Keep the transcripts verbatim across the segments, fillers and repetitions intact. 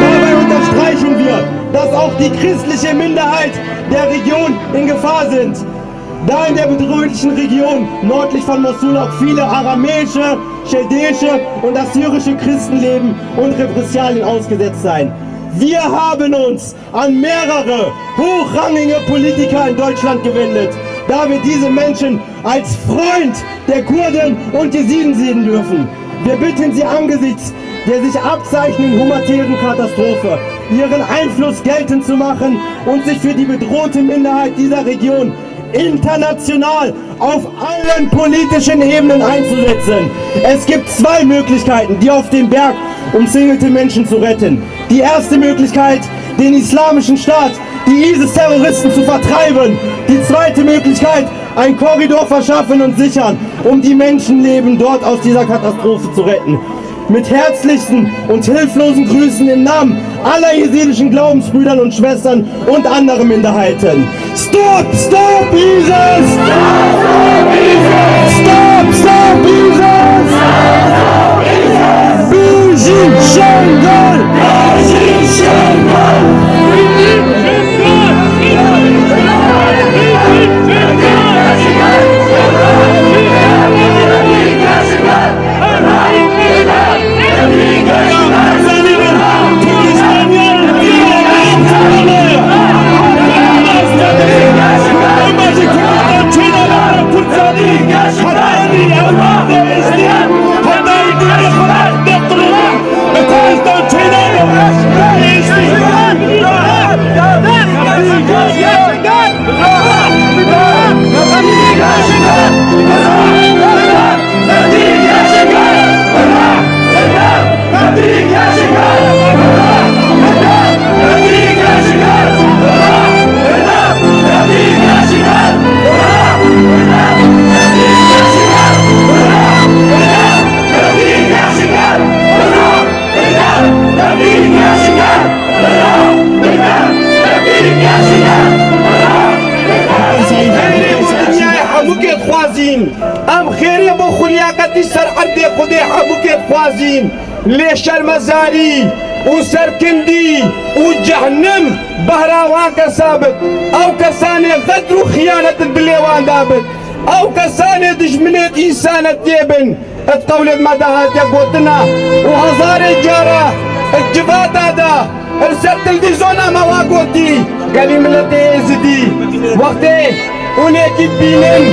Dabei unterstreichen wir, dass auch die christliche Minderheit der Region in Gefahr sind, da in der bedrohlichen Region nördlich von Mosul auch viele aramäische, chaldäische und assyrische Christen leben und Repressalien ausgesetzt seien. Wir haben uns an mehrere hochrangige Politiker in Deutschland gewendet, da wir diese Menschen als Freund der Kurden und Jesiden sehen dürfen. Wir bitten Sie angesichts der sich abzeichnenden humanitären Katastrophe, Ihren Einfluss geltend zu machen und sich für die bedrohte Minderheit dieser Region international auf allen politischen Ebenen einzusetzen. Es gibt zwei Möglichkeiten, die auf dem Berg umzingelte Menschen zu retten. Die erste Möglichkeit, den Islamischen Staat, die ISIS-Terroristen zu vertreiben. Die zweite Möglichkeit, einen Korridor verschaffen und sichern, um die Menschenleben dort aus dieser Katastrophe zu retten. Mit herzlichsten und hilflosen Grüßen im Namen aller jesidischen Glaubensbrüdern und Schwestern und andere Minderheiten. Stop, stop, ISIS! Stop, stop, ISIS! Bijî Şengal! Bijî Şengal! Dinyayê hemûkê dixwazîn. Em xêrê bo xuliyaqetî ser erdê Xwedê hemûkê dixwazîn. Lê şermezarî û serkindî û cehnim behra wan kesa bit. Ew kesanê xedr û xiyanet di dilê wan de bit. Ew kesanê dijminê di însanetiyê bin. Di qewlê me de hatiye gotina û hezarê cara di civata de li ser televîzyona me wa gotî, gelî miletê Êzidî, wextê hûn êkî dibînin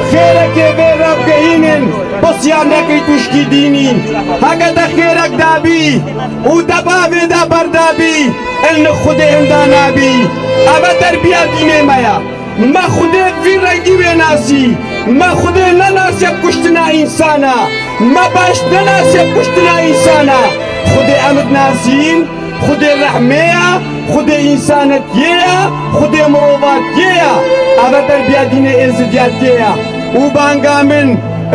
xêrekê vê re bigehînin, pisyar nekî tûşkî dînî. Heke te xêrek dabî û te bavê de berdabî, li nik Xwedê hinda nabî. Eve terbiya dînê me ye. Me Xwedê vî rengî wê nasî. Me Xwedê nenasiye bi kuştina însana. Me behişt nenasiye bi kuştina însana. Xwedê em dinasîn, Xwedê rehmê ye, Xwedê însanetiyê ye, Xwedê mirovatiyê ye. Eve terbiya dînê êzidiyatiyê ye. Û banga min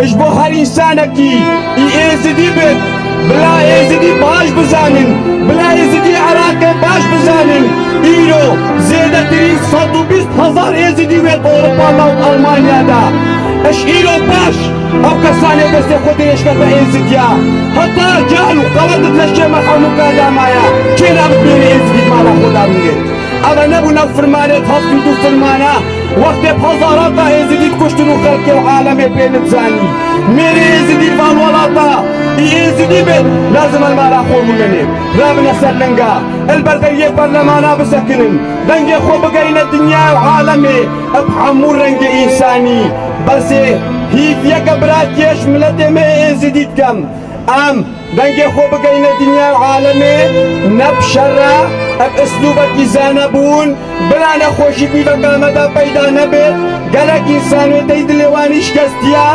ji bo her însanekî î êzidî bit, bila êzidî baş bizanin, bila êzidî Iraqê baş bizanin. Îro zêdetirî sed û bîst hezar Êzidî wê Ewropa da û Almanya da. Ji îro paş ew kesanê destê xwe dirêj kete Êzidiya. Heta cehil û qewet di leşê me hemûka da maye. Kê nabit mêrê Êzidî di mala xwe da bimîne? Ev nebû nav firmanê di heft û du firmana. Wextê bi hezarata Êzidî dikuştin û xelkê û alemê pê nidizanî. Mêrê Êzidî van welata, î Êzidî bêt, lazim e li mala xwe bimîne. Rabine ser linga. Li ber deriyê perlemana bisekinin, dengê xwe bigeyne dinyayê û alemê, bi hemû rengê însanî. Besê hîviyeke biratiyê ji miletê me yê Êzidî dikem. Em dengê xwe bigeyne dinyayê û alemê, ne bi şer re, bi îslûbekî zane bûn, bila nexweşî di nîveka me de peyda nebe. Gelek însan wê tey dilê wan î şikestiya,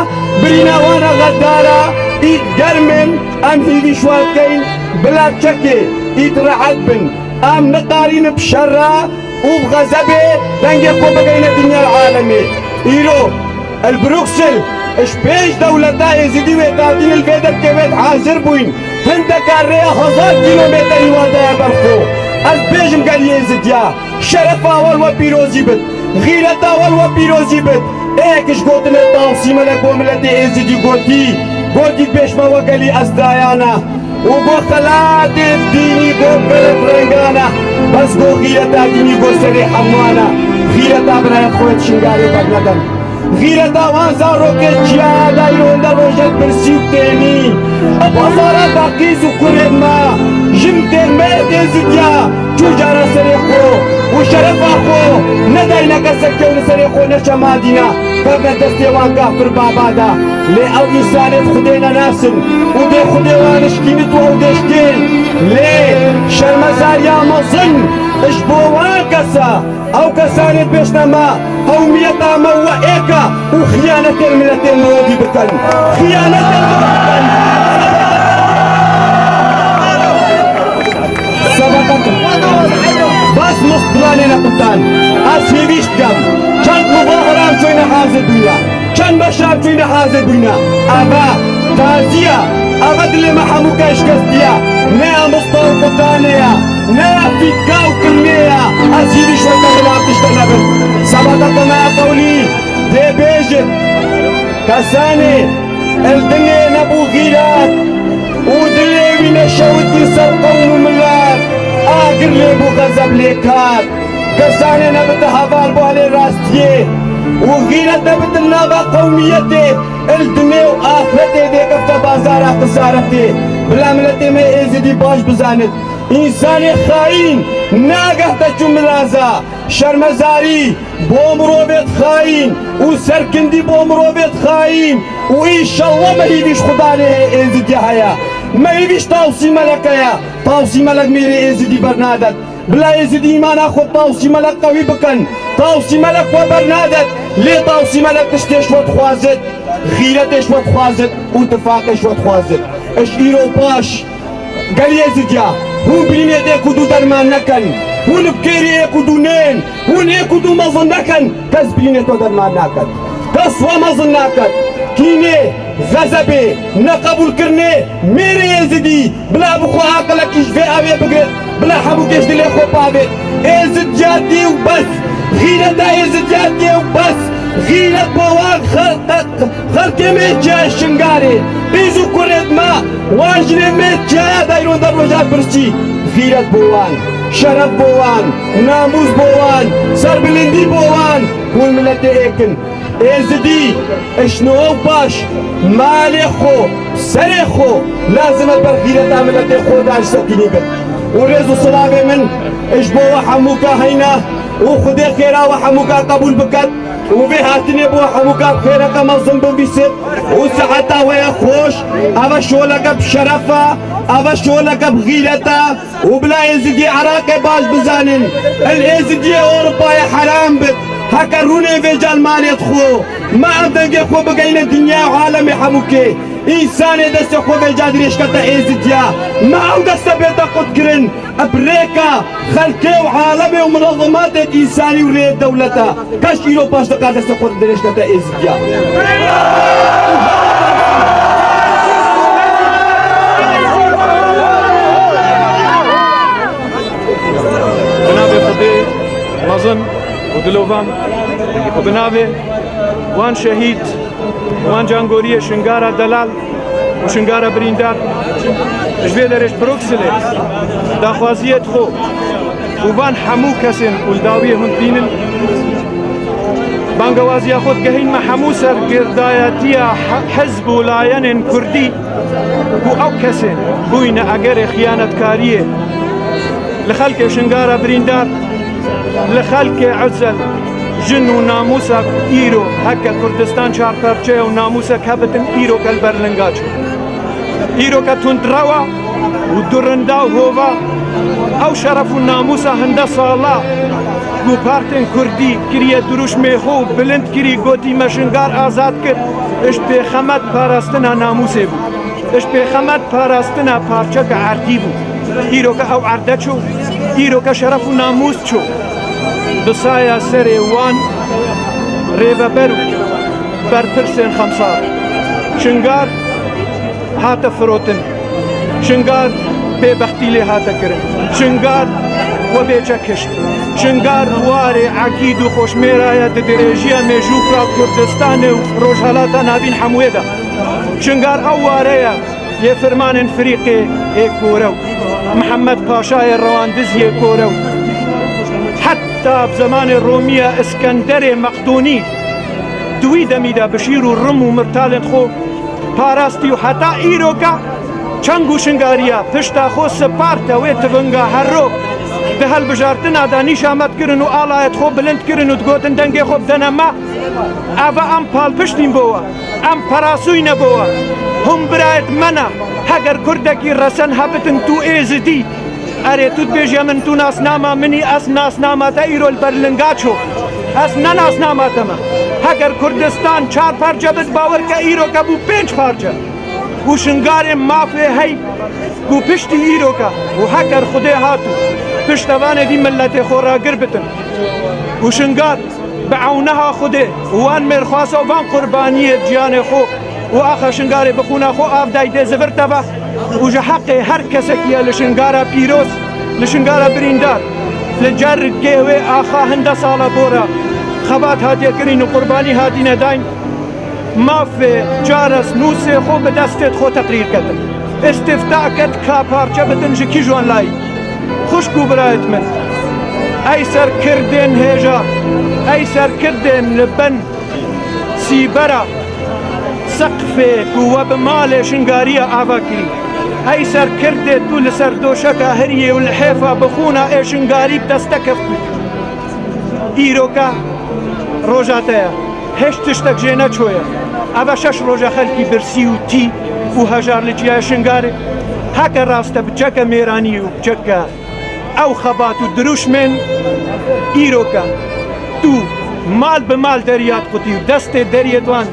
birîna wan e xedara, î germ in, em hîvî ji wan dikeyn, bila çekê, î rehet bin. Em nikarîn bi şer re û bi xezebê dengê xwe bigeyne dinya û alemê. Îro li Bruksel ji pênc dewleta Êzidî wê datîn li vê derkê wê hazir bûyn. Hindeka rêya hezar kîlometrî wan daye ber xwe. Ez bêjim gelî Êzidiya, şerefa we li we pîrozî bit. Xîreta we li we pîrozî bit. Êk ji gotinê Tawsî Melek bo miletê Êzidî gotî, gotî pêşme we gelî ez dayana. û go xelatê dînî go gelek rengana, bes go xîreta dînî go serê hemwana. Xîreta birayet xwe di Şingalê bernedin. Xîreta wan zarokê çiyaya dayî ronde rojet birsî û tênî. Bi hezara daqîz û kurên me, jin tên me yê Êzidiya, çû cara serê xwe û şerefa xwe nedayne kesek kewne serê xwe neçe madîna. Kevne destê wan kafir baba da. Lê ew însanê bi Xwedê nenasin û dê Xwedê wan şikînit û ew dê şikên. Lê şermezariya mezin ji bo wan kesa, ew kesanê dibêjne me, qewmiyeta me we êk e û xiyanetên miletên me wê dî dikin. Xiyanetên me wê dikin. Sebeqetin. Bas must planê ne qutan. Ez hêvîş dikem. Çend muzahiran çûyne hazir bûne. Çend beşar çûyne hazir bûne. Eve taziye. Eve dilê me hemû ke şikestiye. Ne ya musta û qutanê ya. Ne ya fîtka û kirnê ya. Ez hêvîş weke bila tişte nebin. Sebeqete me ya qewlî. Dê bêjin. Kesanê Li dinê nebû xîret û dilê wî neşewitî ser qewm û milet, agir lê bû xezeb lê ket. Kesanê nebite heval bo helê rastiyê û xîret nebite nava qewmiyetê, li dinê û axretê dê kefte bazara xisaretê. Bila miletê me Êzidî baş bizanit, însanê xayîn nagehte çû miraza. Şermezarî bo mirovêt xayîn û serkindî bo mirovêt xayîn û înşallah me hîvî ji Xudanê heye, Êzidiya heye. Me hîvî ji Tawsî Melek heye. Tawsî Melek mêrê Êzidî bernadet. Bila Êzidî îmana xwe bi Tawsî Melek qewî bikin. Tawsî Melek we bernadet. Lê Tawsî Melek tiştê ji we dixwazit, xîretê ji we dixwazit û tifaqê ji we dixwazit. Ji îro paş Gelî Êzidiya, hûn birînê êk û du derman nekin. Hûn bi kêrî êk û du nên. Hûn êk û du mezin nekin. Kes birînê to derman naket. Kes we mezin naket. Kînê, xezebê, neqebûlkirinê mêrê Êzidî. Bila bi xwe aqilekî ji vê avê bigret. Bila hemû kes dilê xwe pavêt. Êzidiya dê û bes. Xîreta Êzidiya dê û bes. Xîret bo wan xelqe Xelkê me çiya Şingalê, qîz û kurêt me, wan jinê me çiya dayron de roja birsî. Xîret bo wan, şeref bo wan, namûs bo wan, serbilindî bo wan, hûn miletê êk in. Êzidî, ji niha û paş, malê xwe, serê xwe, lazim e ber xîreta miletê xwe de ji sekinî bin. Û rêz û silavê min, ji bo we hemûka heyne û Xwedê xêra we hemûka qebûl biket. Û vê hatinê bo hemûka bi xêreke mezin bivîsit û saeta we ya xweş, eve şoleke bi şeref e, eve şoleke bi xîret e û bila Êzidî Iraqê baş bizanin, li Êzidiyê Ewropayê heram bit, heke rûnê vêca li malê xwe, me ev dengê xwe bigeyne dinya û alemê hemûkê. Însanê destê xwe vêca dirêj kete Êzidiya, me ew deste bête qutkirin. Bi rêka xelkê û alemê û munezematê însanî û rê dewleta, kes îro paş dikar destê xwe dirêj kete Êzidiya. Bi navê Xwedê Mezin û dilovan û bi navê wan şehîd, wan cangoriyê Şingara delal û Şingara birîndar, ji vê derê ji Brukselê daxwaziyê dixwe û van hemû kesên ku li dawiyê hûn dibînin, bangewaziya xwe digehînme hemû serkirdayetiya he-, hizb û layenên kurdî ku ew kesên bûyne egerê xiyanetkariyê li xelkê Şingara birîndar, li xelkê ezel jin û namûsa îro heke Kurdistan çar perçe ye û namûsek hebitin, îroke li ber linga çû. Îroke tundrewa û durinda û hova ew şeref û namûsa hinde sala ku partên kurdî kiriye dirûşmê xwe û bilind kirî, gotî me Şingar azad kir, ji pêxemet parastina namûsê bû. Ji pêxemet parastina parçeke erdî bû. Îroke ew erde çû, îroke şeref û namûs çû. Bi saya serê wan rêveber û berpirsên xemsar. Şingar hate firotin. Şingar bêbextî lê hate kirin. Şingar we bêçe kişt. Şingar warê ekîd û xoşmêra ye di dirêjiya mêjûka Kurdistanê û Rojhelata Navîn hemûyê de. Şingar ew ware ye yê firmanên Firîqê ê kore û Mihemed Paşayê Rewandiziyê kore û heta bi zemanê Romî ya Iskenderê Meqdûnî di wî demî de bi şîr û rim û mirtalên xwe parastî û heta îroka çeng û Şingariya pişta xwe siparte wê tivinga herro di hilbijartina de nîşa me dikirin û alayê xwe bilind kirin û digotin dengê xwe bidene me. Eva em palpiştîn bo we. Em perasûyne bo we. Hûn birayêt me ne. Heger kurdekî resen hebitin tu êzidî. Erê tu dibêjî min tu nasnama min î, ez nasnama te îro li ber linga çû. Ez ne nasnama te me. Heger Kurdistan çar parçe bit, bawer ke îro ke bû pênc parçe. Û Şingarê mafê hey ku piştî îro ke û heger Xwedê hat û piştevanê vî miletê xwe ragir bitin. Û Şingar bi ewneha Xwedê û wan mêrxwasa û van qurbaniyê ciyanê xwe û axa Şingarê bi xûna xwe av dayî dê zivir teva û ji heqê her kesekî ye li Şingara pîroz, li Şingara birîndar, li cer gêhwê axa hinde sala bora xebat hatiye kirîn û qurbanî hatîne dayîn. Mafê cares nûsê xwe bi destê xwe teqrîr ketin. Îstîfta ket ka parçe bitin ji kî ji wan layî. Xwişk û birayêt min, ey serkirdên hêja, ey serkirdên li bin sîbera seqfê ku we bi malê Şingariya ava kirî. Ey serkirdê tu li ser doşeka hiriyê û li hêfa bi xûna ê Şingarî bi dest te keft bû. Îroka roja te ye. Hêç tiştek jê neçûye. Eve şeş roja xelkî birsî û tî û hejar li çiyayê Şingarê. Heke rast e bi çeke mêranî û bi çeke ew xebat û dirûşmên îroke tu mal bi mal derya diqutî û destê deriyê wan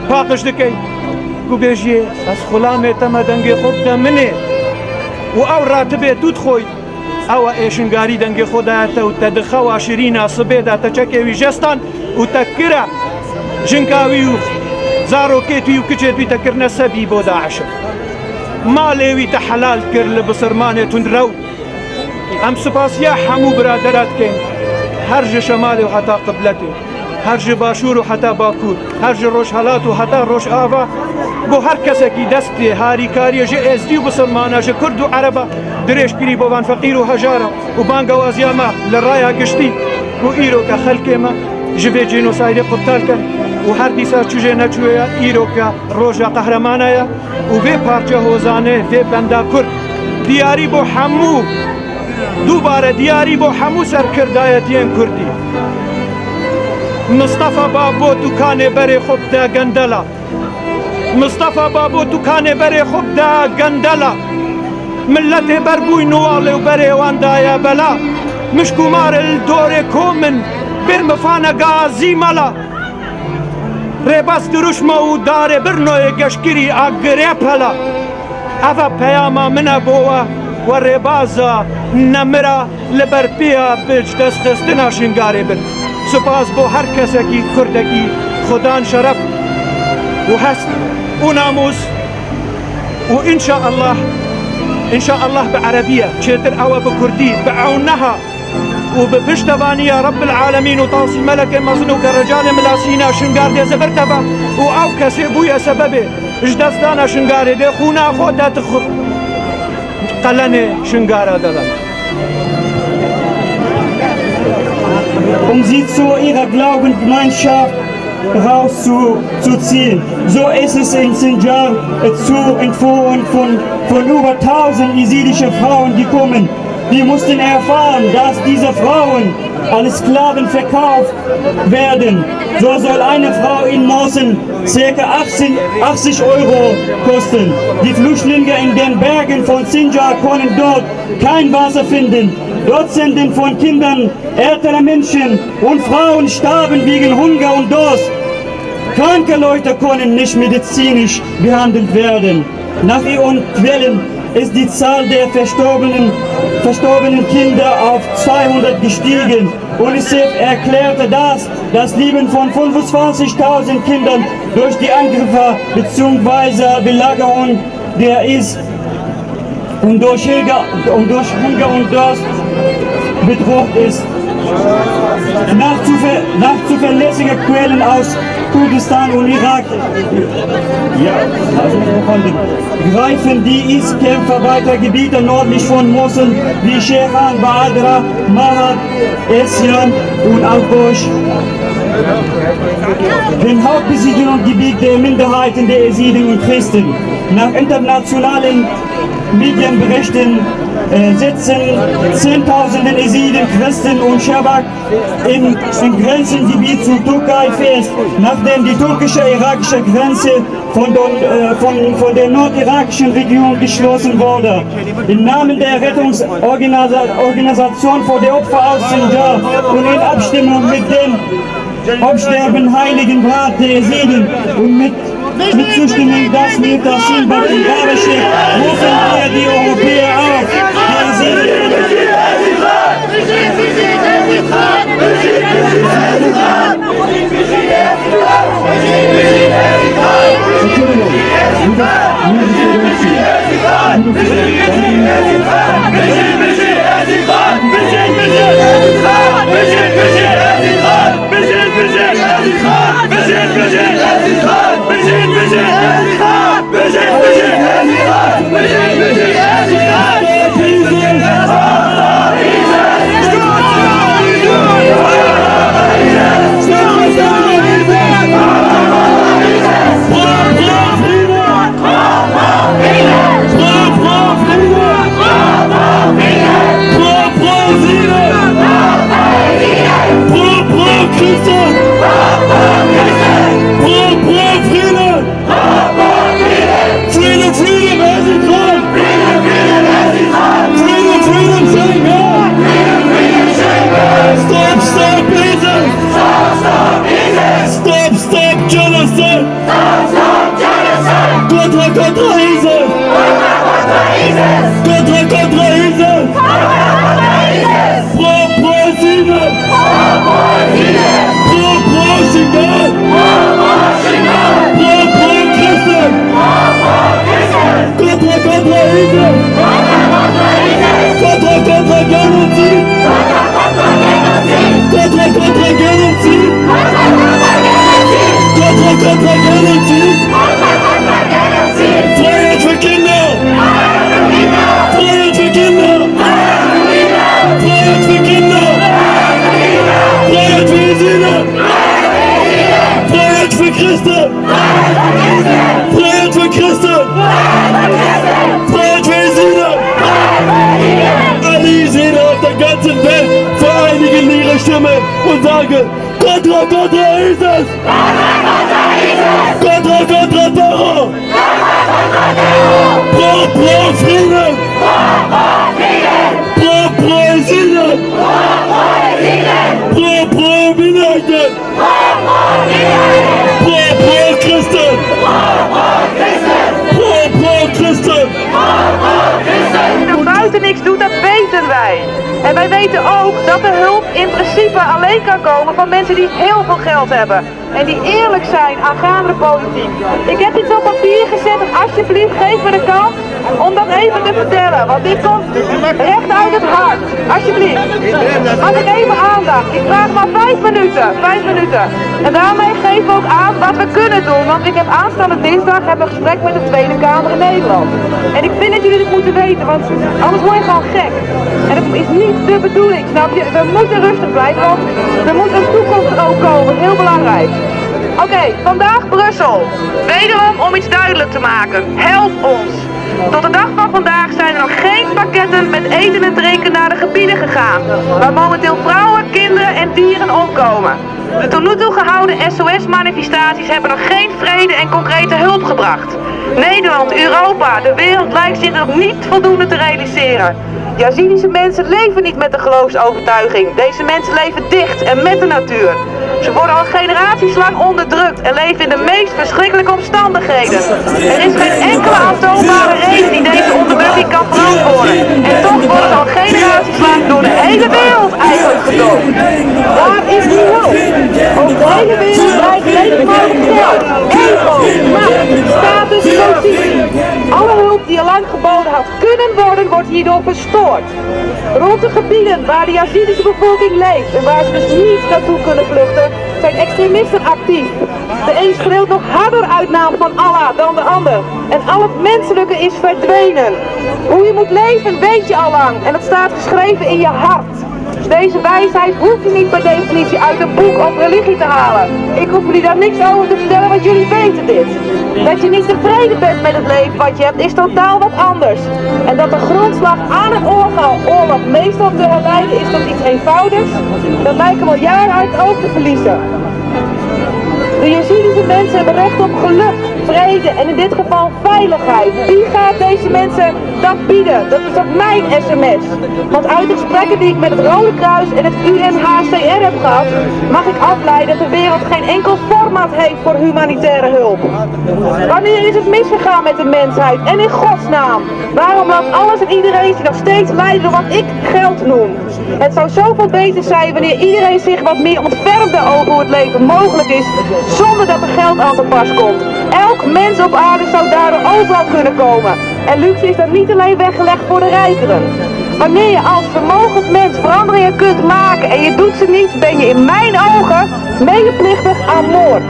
paqij dikey. Ku bêjiyê ez xulamê te me dengê xwe bide min ê û ew ratibê tu dixoyî. Ewa ê Şingarî dengê xwe daye te û te di xewa şirîna sibê de te çekê wî jestan û te kire jinka wî û zarokêt wî û kiçêt wî te kirine sebî bo DAIŞ. Malê wî te helal kir li bisilmanê tundrew. Em spasiya hemû biradera dikin, her ji şemalê û heta qibletê. Her ji başûr û heta bakûr, her ji rojhelat û heta rojava, bo her kesekî destê harîkariyê ji êzdî û bisilmana, ji kurd û ereba dirêj kirî bo van feqîr û hejara û bangewaziya me li raya giştî ku îroke xelkê me ji vê cînosaydê qurtal ken û her dîsa çû jê neçûye, îroke roja qehremanê ye. Û vê parçe hozanê, vê benda kurd diyarî bo hemû, dubare diyarî bo hemû serkirdayetiyên kurdî. Mistefa Babo tu kanê berê xwe bide gendela. Mistefa Babo tu kanê berê xwe bide gendela. Miletê ber bûy nuwalê û berê wan daye bela. Mişk û mar li dorê kom in, bê mifane gazî mela. Rêbaz dirûşme û darê birnoyê geşkirî a girê pela. Eva peyama min e bo we, we rêbaza nemira li ber piya bi ji destxistina Şingarê bin. Spas bo her kesekî kurdekî xudan şeref û hest û namûs û înşaallah, înşaallah bi erebî ye, çêtir ew e bi kurdî, bi ewneha. û bi piştevaniya Rebbil Alemîn û Tasî Melekê Mezin û Kerecalê Mila Sîna Şingar dê zivir teve û ew kesê bûye sebebê ji destdana Şingarê dê xûna xwe de dixwe. Qelenê Şingara de. Um sie zu ihrer Glaubensgemeinschaft rauszuziehen. So ist es in Sinjar zu Entführung von, von über tausend jesidische Frauen gekommen. Wir mussten erfahren, dass diese Frauen als Sklaven verkauft werden. So soll eine Frau in Mosul circa achtzig, achtzig Euro kosten. Die Flüchtlinge in den Bergen von Sinjar können dort kein Wasser finden. Dutzenden von Kindern, ältere Menschen und Frauen starben wegen Hunger und Durst. Kranke Leute können nicht medizinisch behandelt werden. Nach ihren Quellen ist die Zahl der verstorbenen, verstorbenen Kinder auf zweihundert gestiegen. UNICEF erklärte, dass das Leben von fünfundzwanzigtausend Kindern durch die Angriffe beziehungsweise Belagerung der ist und durch Hunger, und durch Hunger und Durst bedroht ist. Nach, zuver, nach zuverlässigen Quellen aus Kurdistan und Irak, ja, also greifen die IS-Kämpfer weiter Gebiete nördlich von Mosul wie Shehan, Baadra, Mahad, Esyan und Algosh, den Hauptbesiedlungsgebiet der Minderheiten der Jesiden und Christen. Nach internationalen Medienberichten, äh, setzen Zehntausende Jesiden, Christen und Shabak im, im Grenzengebiet zur Türkei fest, nachdem die türkische irakische Grenze von der, äh, von, von der nordirakischen Region geschlossen wurde. Im Namen der Rettungsorganisation für die Opfer aus Sinjar und in Abstimmung mit dem Absterben Heiligen Rat der Jesiden und mit, mit Zustimmung des Mirtasin Batin Babashe rufen wir die Europäer auf, die Jesiden Pro, pro Christen! Pro, pro Frieden! Freedom, freedom, Erzincan! Freedom, freedom, Schengen! Stop, stop, ISIS! Stop, stop, genocide! Contre, contre ISIS! Contre, contre ISIS! Pro, pro Sina! Pro, pro Sina! Pro, pro Christian! Contre, contre ISIS! Contre, contre génocide! Contre, contre génocide! Contre, contre génocide! Freiheit für Kinder! Freiheit für Kinder! Freiheit für Kinder! Freiheit für Jesiden! Freiheit für Christen! Freiheit für Christen! Freiheit für Jesiden! Alle Jesiden auf der ganzen Welt vereinigen ihre Stimme und sagen: Contre, contre ISIS! Contre, contre terror! Pro, pro Frieden! Pro, pro Jesiden! Pro, pro Minderheiten! Pro, pro Christen! Pro, pro Christen! Als buiten niks doet, dat weten wij. En wij weten ook dat de hulp in principe alleen kan komen van mensen die heel veel geld hebben. En die eerlijk zijn aangaande de politiek. Ik heb iets op papier gezet en alsjeblieft geef me de kans om dat even te vertellen. Want dit komt recht uit het hart. Alsjeblieft. Mag ik even aandacht? Ik vraag maar vijf minuten. Vijf minuten. En daarmee geven we ook aan wat we kunnen doen. Want ik heb aanstaande dinsdag heb ik een gesprek met de Tweede Kamer in Nederland. En ik vind dat jullie dit moeten weten, want anders word je gewoon gek. En dat is niet de bedoeling, snap je? We moeten rustig blijven, want er moet een toekomst ook komen. Heel belangrijk. Oké, vandaag Brussel. Wederom om iets duidelijk te maken. Help ons. Tot de dag van vandaag zijn er nog geen pakketten met eten en drinken naar de gebieden gegaan, waar momenteel vrouwen, kinderen en dieren omkomen. De tot nu toe gehouden S O S-manifestaties hebben nog geen vrede en concrete hulp gebracht. Nederland, Europa, de wereld lijkt zich nog niet voldoende te realiseren. Yazidische mensen leven niet met de geloofsovertuiging. Deze mensen leven dicht en met de natuur. Ze worden al generaties lang onderdrukt en leven in de meest verschrikkelijke omstandigheden. Er is geen enkele aantoonbare reden die deze onderdrukking kan verantwoorden. En toch worden ze al generaties lang door de hele wereld eigenlijk gedood. Waar is die hulp? Over de hele wereld lijkt leven maar op geld, ego, macht, status, positie. Alle hulp die je lang geboden had kunnen worden, wordt hierdoor verstoord. Rond de gebieden waar de Yazidische bevolking leeft en waar ze dus niet naartoe kunnen vluchten, zijn extremisten actief. De een schreeuwt nog harder uit naam van Allah dan de ander. En al het menselijke is verdwenen. Hoe je moet leven weet je al lang en het staat geschreven in je hart. Deze wijsheid hoef je niet per definitie uit een boek of religie te halen. Ik hoef jullie daar niks over te vertellen, want jullie weten dit. Dat je niet tevreden bent met het leven wat je hebt, is totaal wat anders. En dat de grondslag aan een oorlog, oorlog meestal te herleiden is tot iets eenvoudigs, dat lijken we al jaren uit het oog te verliezen. De Yazidische mensen hebben recht op geluk, vrede en in dit geval veiligheid. Wie gaat deze mensen dat bieden? Dat is ook mijn S M S. Want uit de gesprekken die ik met het Rode Kruis en het U N H C R heb gehad, mag ik afleiden dat de wereld geen enkel format heeft voor humanitaire hulp. Wanneer is het misgegaan met de mensheid en in godsnaam? Waarom laat alles en iedereen zich nog steeds leiden door wat ik geld noem? Het zou zoveel beter zijn wanneer iedereen zich wat meer ontfermde over hoe het leven mogelijk is zonder dat er geld aan te pas komt. Elk mens op aarde zou daardoor overal kunnen komen. En luxe is dan niet alleen weggelegd voor de rijkeren. Wanneer je als vermogend mens veranderingen kunt maken en je doet ze niet, ben je in mijn ogen medeplichtig aan moord.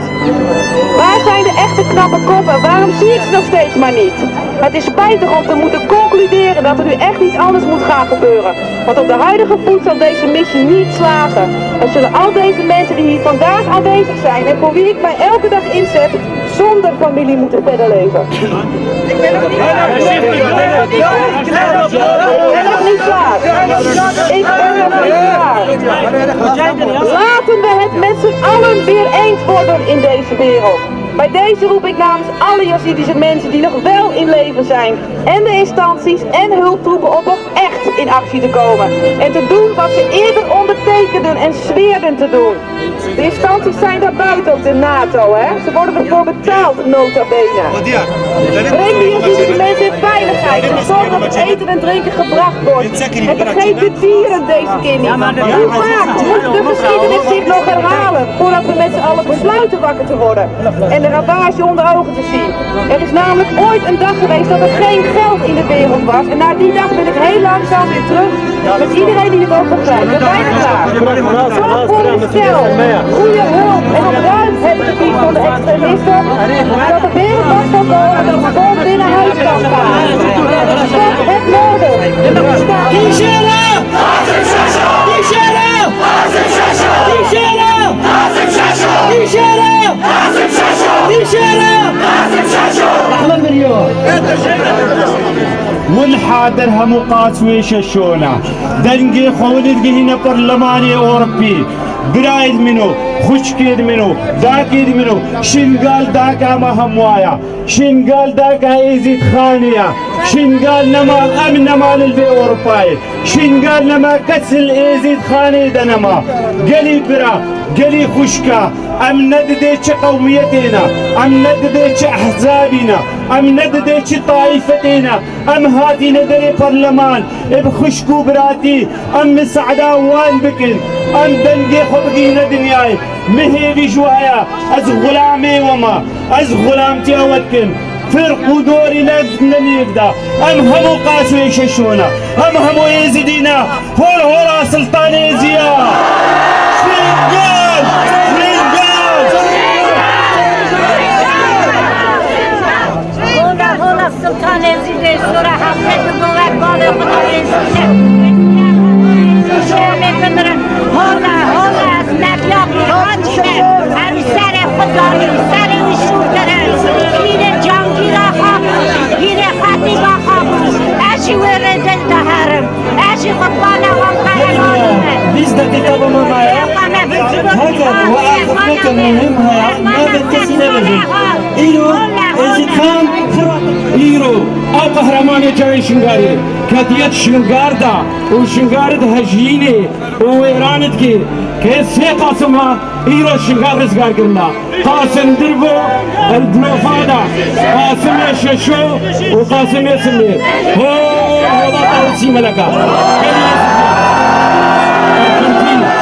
Waar zijn de echte knappe koppen? Waarom zie ik ze nog steeds maar niet? Het is spijtig om te moeten concluderen dat er nu echt iets anders moet gaan gebeuren. Want op de huidige voet zal deze missie niet slagen. Dan zullen al deze mensen die hier vandaag aanwezig zijn en voor wie ik mij elke dag inzet, zonder familie moeten verder leven. Ik ben nog niet klaar. Ik ben nog niet klaar. Ik ben nog niet klaar. Laten we het met z'n allen weer eens worden in deze wereld. Bij deze roep ik namens alle Yazidische mensen die nog wel in leven zijn, en de instanties en hulptroepen op om echt in actie te komen en te doen wat ze eerder ondertekenden en zweerden te doen. De instanties zijn daar buiten, ook de nato, hè? Ze worden ervoor betaald, nota bene. Breng de Yazidische mensen in veiligheid en zorg dat het eten en drinken gebracht wordt. En vergeet de dieren deze keer niet. Hoe vaak moet de geschiedenis zich nog herhalen voordat we met z'n allen besluiten wakker te worden en de ravage onder ogen te zien? Er is namelijk ooit een dag geweest dat er geen geld in de wereld was. En naar die dag wil ik heel langzaam weer terug. Met iedereen die het ook begrijpt. We zijn er klaar. Zorg voor herstel, goede hulp en ontruim het gebied van de extremisten. Zodat de wereld kan komen en de bevolking weer naar huis kan gaan. Stop het moorden. Wil hadir hemû qas wê şeşona. Dengê xwe wili digihîne Parlemanê Ewropî. Birayên min û xwişkên min û dakên min û Şingal daka me hemûya. Şingal daka Êzîd Xanê ya. Şingal nema em neman li vê Ewropayê. Şingal nema kes li Êzîd Xanê de nema. Gelî bira, gelî xwişka, em ne didê çi qewmiyetê ne, em ne didê çi ehzabî ne, em ne didê çi taîfetê ne. Em hatîne derê parleman, ê bi xwişk û biratî, em misaada wan bikin, em dengê xwe bigihîne dinyayê. Min hêvî ji we heye, ez xulamê we me, ez xulamtiya we dikim. Firq û dorî ne, ne nêv de. Em hemû Qasûyê Şeşo ne. Em hemû Êzidî ne. Hol hola Siltanê Êzî ya. Şingal! Şingal! Hola, hola Siltanê Êzî dê sora hafte du govek bavê xwe da Êzî ne. Êzî ne, Êzî ne, em ê bimirin. Hola, hola, ez medyakî haçî me. Em serê xwe danî, serê wî şûr kirin. Hînê Cangîra xabû, hînê Xetîba xabû. Ez jî wê rê dil diherim. Ez jî qurbana wan qehremanî me. Bîst deqîqa bi me maye. Rêxa me bi zibir Heger we axifneke muhim heye, navê kesî nebêjin. Îro Êzîdxan Firat. Îro ew qehremanê çayê Şingalê ketiye Şingal de û Şingal dihejiyînê û wêran dikê. Kê sê Qasim a îro Şingal rizgar kirina. Qasim Dirbo, El Blofa da. Qasimê Şeşo û Qasimê Simê. Ho, hola Tawusî Meleka. Gelî Êzîdiya. Ev kurtî.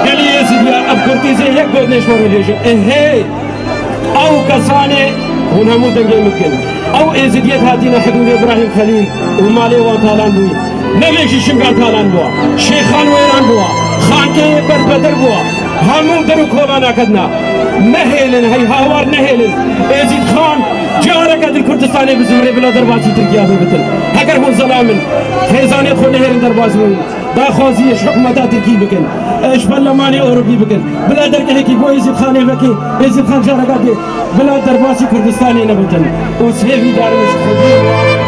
Gelî Êzîdiya, ev kurtî zê yek got nêşme re bêje. E, hey. Ew kesanê hûn hemû dengê min dikin. Ew Êzidiyê hatîne hidûdê Îbrahîm Xelîl û malê wan talan bûyî. Nebêjî Şingal talan bûwa. Şêxan wêran bûwa. Xankeyê berbedir bûwa. Hemû der û kolan aketna. Nehêlin, hey hawar nehêlin. Êzîd Xan careke di Kurdistanê bizimrê bila derbasî Tirkiya bibitin. Heger hûn zelam in, hêzanê xwe nehêlin derbas bibin. Daxwaziyê ji hikûmeta Tirkî bikin, ji Perlemanê Ewropî bikin, bila dergehekî bo Êzîdxanê vekê, Êzîdxan careka dê bila derbasî Kurdistanê nebitin. Û sêvî darin ji Xwedê.